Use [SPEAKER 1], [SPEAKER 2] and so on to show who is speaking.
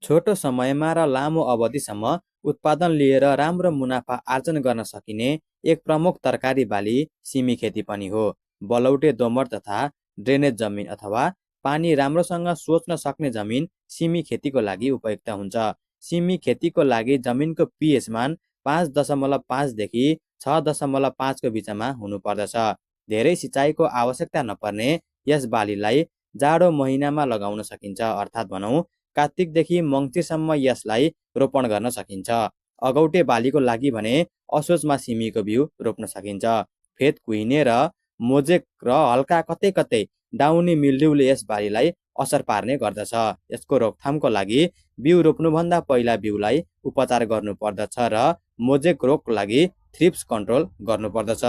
[SPEAKER 1] छोटो समयमा र लामो अवधिसम्म उत्पादन लिएर राम्रो मुनाफा आर्जन गर्न सकिने एक प्रमुख तरकारी बाली सिमी खेती पनि हो। बलौटे दोमट तथा ड्रेनेज जमिन अथवा पानी राम्रोसँग सोच्न सक्ने जमिन सिमी खेतीको लागि उपयुक्त हुन्छ। सिमी खेतीको लागि जमिनको पिएच मान 5.5 देखि 6.5 को बिचमा हुनुपर्दछ। धेरै सिँचाइको आवश्यकता नपर्ने यस बालीलाई जाडो महिनामा लगाउन सकिन्छ, अर्थात् भनौँ कार्तिकदेखि मङ्सिरसम्म यसलाई रोपण गर्न सकिन्छ। अगौटे बालीको लागि भने असोजमा सिमीको बिउ रोप्न सकिन्छ। फेद कुहिने र मोजेक र हल्का कतै कतै डाउनी मिल्ड्यूले यस बालीलाई असर पार्ने गर्दछ। यसको रोकथामको लागि बिउ रोप्नुभन्दा पहिला बिउलाई उपचार गर्नुपर्दछ र मोजेक रोगको लागि थ्रिप्स कन्ट्रोल गर्नुपर्दछ।